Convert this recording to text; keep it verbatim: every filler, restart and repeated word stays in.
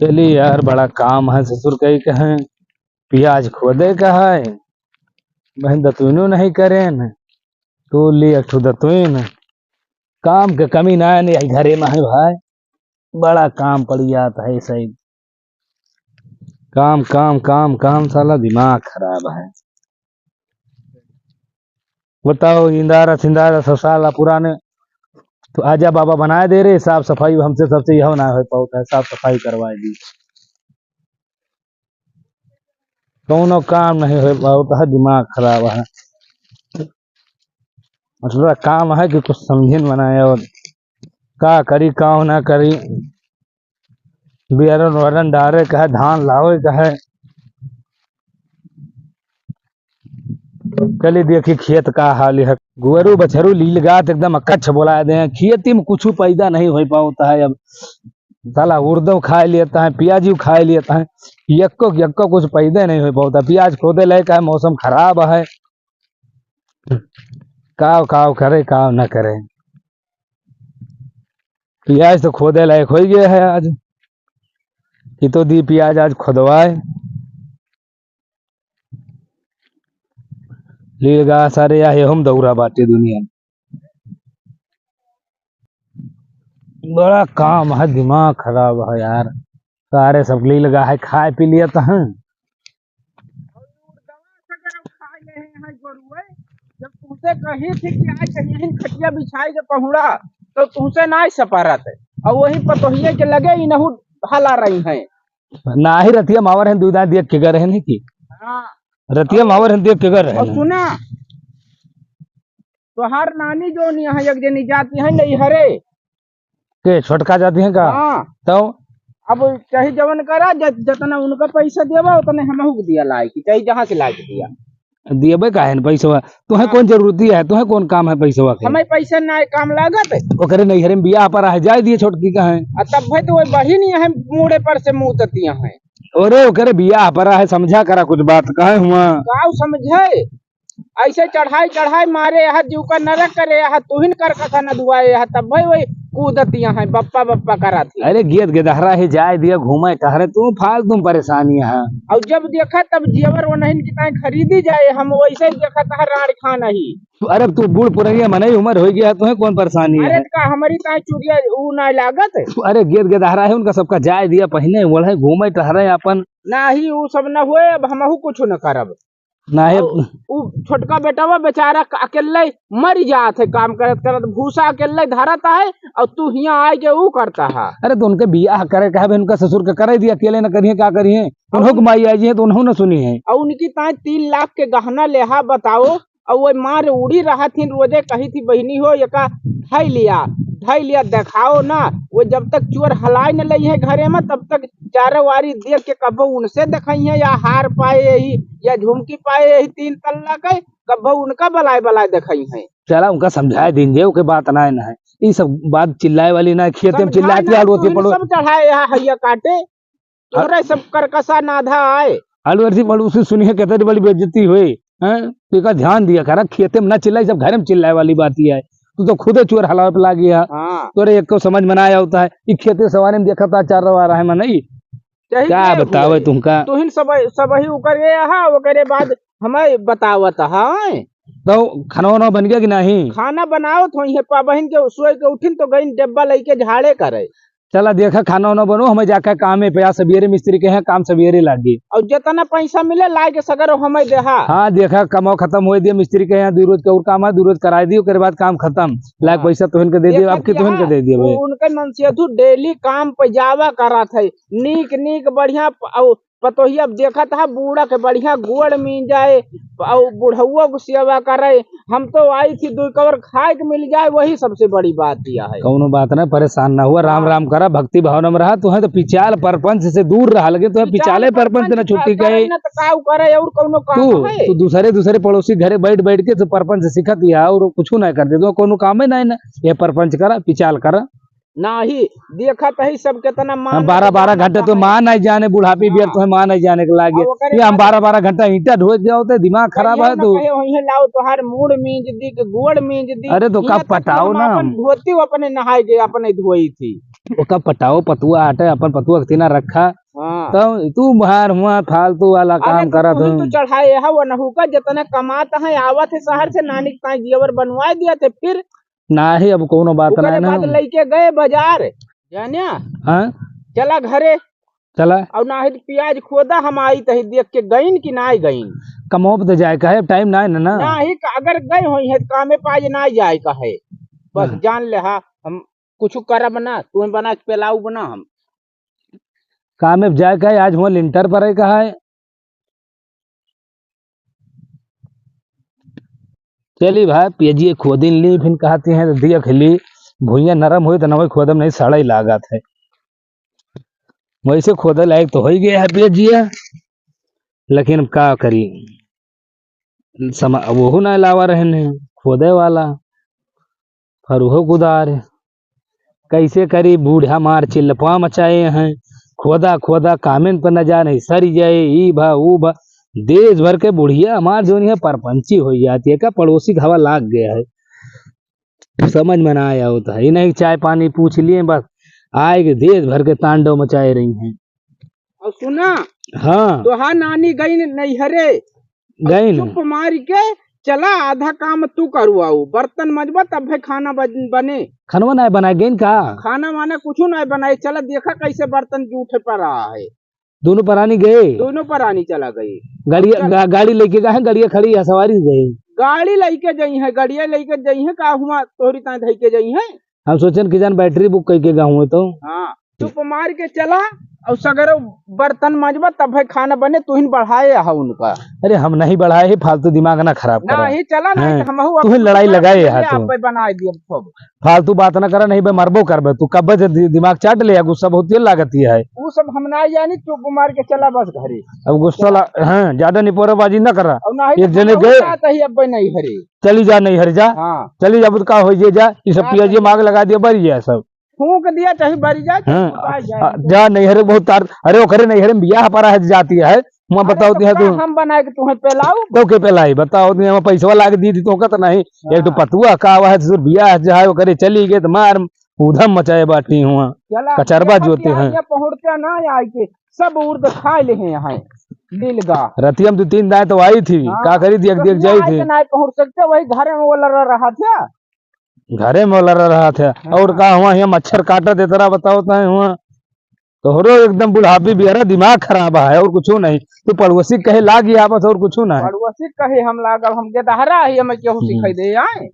चली यार, बड़ा काम है ससुर कई कहें, पियाज खोदे का है, बहन दतुइनो नहीं करेन, तो ली एक ठो दतुइन। काम के कमी ना है, नहीं घरे में है भाई, बड़ा काम पड़ जाता है सही। काम, काम, काम, काम, साला दिमाग खराब है। बताओ, इंदारा सिंदारा सब साला पुराने तो आजा बाबा बनाए दे रहे, साफ सफाई हमसे सबसे यह ना हो पाता है, साफ सफाई करवाए दी। कौनो काम नहीं हो पाता है, दिमाग खराब है। मतलब काम है कि कुछ समझे न बनाए और का करी, का ना करी, बियरन वरन डारे का है, धान लावे का है। चली देखी खेत का हाल है, गोरू बछरू लील गात एकदम अकच्छ बोला दे हैं। खेती में कुछ पैदा नहीं हो पाता है। अब साला उर्दो खा लेता है, प्याजी खा लेता है, यक्को यक्को कुछ पैदा नहीं हो पाता। प्याज खोदे लायक है, मौसम खराब है, काव काव करे काव न करे। प्याज तो खोदे लायक हो गया है आज, कि तो दी प्याज आज खोदवाए। लील गा सारे या हम दौरा बाटे दुनिया में। बड़ा काम है, दिमाग खराब है यार। सारे सब लील गा है, खाए पी लिया तो हैं। जब तुमसे कही थी कि आज यहीं खटिया बिछाई के पहुड़ा, तो तुमसे ना सपारत है। और वही पतोहिए के लगे इनहू हला रही हैं। नाही रतिया मावर हैं, दुई दाई देख के गए रहे नहीं कि? हाँ। रतिया मावर हैं, देख के गए रहे और नहीं। सुना, तोहार नानी जो यहाँ एक जनी जाती है नैहरे। के छोटका जाती हैं का? हाँ। तो? अब चाहे जवन करा, ज-, जतना उनका पैसा देवा, उतने हमहू के दिया लाए की, चाहे जहाँ से लाए के दिया। दियबे काहे न पैसवा? तुहें हाँ। कौन जरूरती है? तुहें कौन काम है पैसवा के? हमें पैसा ना काम लागत है। ओकरे नैहरे में बियाह पर है, जाए दिए छोटकी का है। आ तब भाई तो वही बढ़ी नहीं है, मूड़े पर से मुँह ततिया है। अरे ओकरे बियाह पर है, समझा करा कुछ बात, कहे हुआ। काऊ समझे? ऐसे चढ़ाई चढ़ाई मारे, यह जीव का नरक करे, यह तुहिन कर कथा न दुआए, यह तब भाई वही कूदतिया है, बप्पा बप्पा करा थी। अरे गेद गेदहरा है, जाए दिया घूमे टहरे, तू फालतू में परेशानी है। और जब देखा तब जेवर वो नहीं कि ताई खरीदी जाए, हम वैसे ही देखा था राड़ खा नहीं। तू, अरे तू बूढ़ पुरनिया मनई उम्र हो गया है, तुहें कौन परेशानी अरे है? का हमारी ताई चुरिया ऊ ना लागत? तू, अरे गेद गेदहरा है, उनका सबका जाए दिया, पहने ओढ़े घूमे टहरे अपन। नाही, ऊ सब न होए, अब हमहू कुछ न करब। नाही। और ऊ छोटका बेटवा बेचारा क-, अकेले मर जात है, काम करत करत भूसा अकेले धरत है, और तू हियाँ आए के ऊ करता है। अरे तो उनके बियाह करे का है, उनका ससुर के करे दिया, अकेले न करिए, का करिए? उन्हों को माई आई जी है तो उन्हों न सुनी है। और उनकी ताई तीन लाख के गहना लेहा बताओ, और वो मार उड़ी रहा थी, रोजे कही थी, "बहिनी हो, एका ढाई लिया, ढाई लिया, देखाओ ना।" वो जब तक चोर हलाए न लई है घरे में, तब तक चारों वारी देख के कबो उनसे देखई है, या हार पाए यही, या झुमकी पाए यही तीन तल्ला के, कबो उनका बलाए बलाए देखई है। चला, उनका समझाए दीन जे, ओके बात ना है, ना है। ई सब बात चिल्लाए वाली ना है, खेते में चिल्लाए चिल्लाती ना, आलू होती तू पड़ो। सब चढ़ाए यहाँ हैया काटे। तोहरे सब करकसा नाधा आए। आलू अर्जी पड़ोसी सुनिए, कहते बड़ी बेइज्जती हुई, हैं? तो एका ध्यान दिया करा, खेते में ना चिल्लाई, सब घरे में चिल्लाए वाली बात ही है। तू तो खुदे चोर हलावे पे लागी है। हाँ। तोरे एक को समझ में ना आया होता है, ई खेते सवारे में देखा था, चार रवा रहा है, मैं नहीं। सही क्या में बतावे हुए। तुमका? तुहिन सब, सब ही ओकरे यहाँ, ओकरे बाद हमें बतावत है। तो खाना वाना बन गया कि नहीं? खाना बनावत होई है, पा बहिन के सोए के उठिन तो गईन डिब्बा लेके झाड़े करे। चला देखा, खाना वाना बनो, हमें जाके काम है, प्यास सवेरे मिस्त्री के हैं, काम सवेरे लागी। और जितना पैसा मिले, लाए के सगरो हमें देहा। हाँ, देखा, कमाओ खत्म होए दिया, मिस्त्री के यहाँ दू रोज के और काम है, दू रोज कराए दियो, ओकरे बाद काम खत्म। लाग हाँ। पैसा तुहन के दे दियो, देखा आपकी तुहन के हाँ, दे दियो भाई। वो उनके मनसेधु डेली काम पे जावा करत है, नीक नीक बढ़िया प-, औ पतोहिया अब देखत है, बूढ़ा के बढ़िया गोड़ मींजाए, औ बुढ़ौआ को सेवा करे। हम तो आई थी, दुई कवर खाए के मिल जाए, वही सबसे बड़ी बात दिया है। कौनो बात ना, परेशान ना हुआ, राम हाँ। राम करा, भक्ति भावना में रहा। तुहें तो पिचाल परपंच से दूर रहा लगे, तुहें पिचाल पिचाले परपंच परपंच ना छुट्टी करे कहे। ना तो काऊ करे, और कौनो काम तू, है? तू दूसरे, दूसरे पड़ोसी घरे बैठ, बैठ के तो परपंच सीखत या, और कुछ ना कर दे, तो कौनो काम है ना, ना, ये परपंच करा, पिचाल करा। नाही, देखत ही सब केतना मान हम बारह बारह घंटा तो मान नहीं जाने, बुढ़ापी बियर हाँ। तो मान नहीं जाने के लागे। हाँ, ओकरे ये हम बाद बारह बारह घंटा ईंटा ढोए के होते, दिमाग खराब कहियो है ना तू। कहियो, वहीं लाओ तोहार मूड़ मींज दी, के गोड़ मींज दी। अरे तो हियां कब तक पटाओ हम ना अपन हम। धोती अपने नहाए गए, अपने धोई थी। वो कब पटाओ, पतुआ हटे, अपन पतुआ के तीना रखा। हाँ। तो तू बाहर हुआ फालतू वाला अरे काम तो करत तू ही हूँ। तो चढ़ाए है, वो नहु का जितना कमात है, आवत है शहर से, नानी के ताई जेवर बनवाए दिया थे, फिर नाही, अब कौनो बात ओकरे नाही ना। बाद लइके गए बाजार, जान्या? हाँ? चला घरे। चला। अउर नाही तो पियाज खोदा, हम आई तही देख के गइन कि नाही गइन। कमो पे तो जाए का है, अब टाइम नाही ना, ना। नाही, अगर गए होई है तो कामे पे आज नाही जाए का है। बस हाँ। जान ले, हाँ, हम कुछ करब ना, तुम्हें बना के पेलाऊ बना हम। कामे पे जाए का है, आज हुआ लिंटर पर है का है। चली भाई, पियजिए खोदिन ली, फिर कहती हैं तो देख ली, भुइयां नरम होई तो नवई खोदम नहीं, सड़ई लागत है। वैसे खोदे लायक तो होई गया है पियजिए, लेकिन अब का करी, समा-, वहू ना लावा रहन है खोदे वाला, फरुहो कुदार। कैसे करी, बूढ़ा मार चिल्लपा मचाए हैं, खोदा खोदा कामेन पर न जाने सरी जाए, ई भा ऊ भा। देश भर के बुढ़िया हमार जोन है परपंची हो जाती है, का पड़ोसी के हवा लाग गया है, समझ में ना आया होता है। इन्हें चाय पानी पूछ लिए बस, आए के देश भर के तांडव मचाए रही हैं। और सुना, हाँ। तोहार नानी गई नैहरे, गई न। चुप मार के चला, आधा काम तू करवाऊ, बर्तन मजबा तब है खाना बन-, बने। खाना ना बनाए गई का? खाना वाना कुछ ना बनाए, चला देखा कैसे बर्तन जूठे पर रहा है। दोनों परानी गए? दोनों परानी चला गई। गाड़ी, अच्छा। गा-, गाड़ी लेके गए हैं, गाड़िया खड़ी है, सवारी गए? गाड़ी लेके जाई है, गाड़िया लेके जाई है, का हुआ तोहरी ताई धई के जाई है? हम सोचन कि जान बैटरी बुक करके गए हुए तो। हाँ। चुप मार के चला और सगरो बर्तन मांजबा, तब है खाना बने, तुहिन बढ़ाए हा उनका। अरे हम नहीं बढ़ाए ही, फालतू दिमाग ना खराब करा। नहीं, चला नहीं हैं? तो हमहू तुहिन अपन लड़ाई बनाए लगाए दिए, हा तू। आप पे बनाए दिए खूब। फालतू बात ना करा, नहीं बे मरबो करबे तू। कब्बे से दि-, दिमाग चाट ले, गुस्सा बहुत तेज लागती है। वो सब हम ना जानी, चुप मार के चला बस घरे। अब गुस्सा ला-, हाँ, ज्यादा निपोराबाजी ना करा। और नहीं एक तो जने हमहू गए। जात ही अब नहीं हरे। चली जा नहीं हरे जा। हाँ। चली जा, अब का हो जे जा, ये सब हाँ, पिया जी तो माग लगा दिया, बरी जा सब। फूंक दिया, चाहे बरी जाए, चाहे हाँ, फुटाए जाए। आ, जा नैहरे बहुत तार, अरे ओकरे नैहरे में बियाह पड़ा है, जाती है, हुआं अरे बताओ तो दिया का तू। हम बनाए के तुम्हें पेलाऊ? तो के पेलाई, बताओ दिया, हम पैसवा लाग दी थी, तो का तो नहीं, एक तो हाँ। पतुआ का आवा है, तो बियाह जो है, ओकरे चली गए, तो मार उधम मचाए बाटी हुआ, चला, कचरबा ये जोते हैं। ये पहुंचते ना आए के, सब उर्द खा ले हैं यहाँ, लीलगा। रतिया में दो तीन दाएं तो आई थी, हाँ, का करी, देख, तो देख जाई यहाँ थी। आके ना पहुंच सकते, वही घरे में वो लड़ा रहा था। घरे में लड़ रहा था। हाँ। और का हुआ, यहाँ मच्छर काटा देता रहा, बताओ ताई हुआ। तोहरो एकदम बुढ़ापी बियारा, दिमाग खराब है और कुछ नहीं। तू पड़ोसी कहे लाग गया बस, और कुछ नहीं। पड़ोसी कहे हम लागल, हम गेदहरा ही, हमें केहू हम्म। सिखाई दे आए।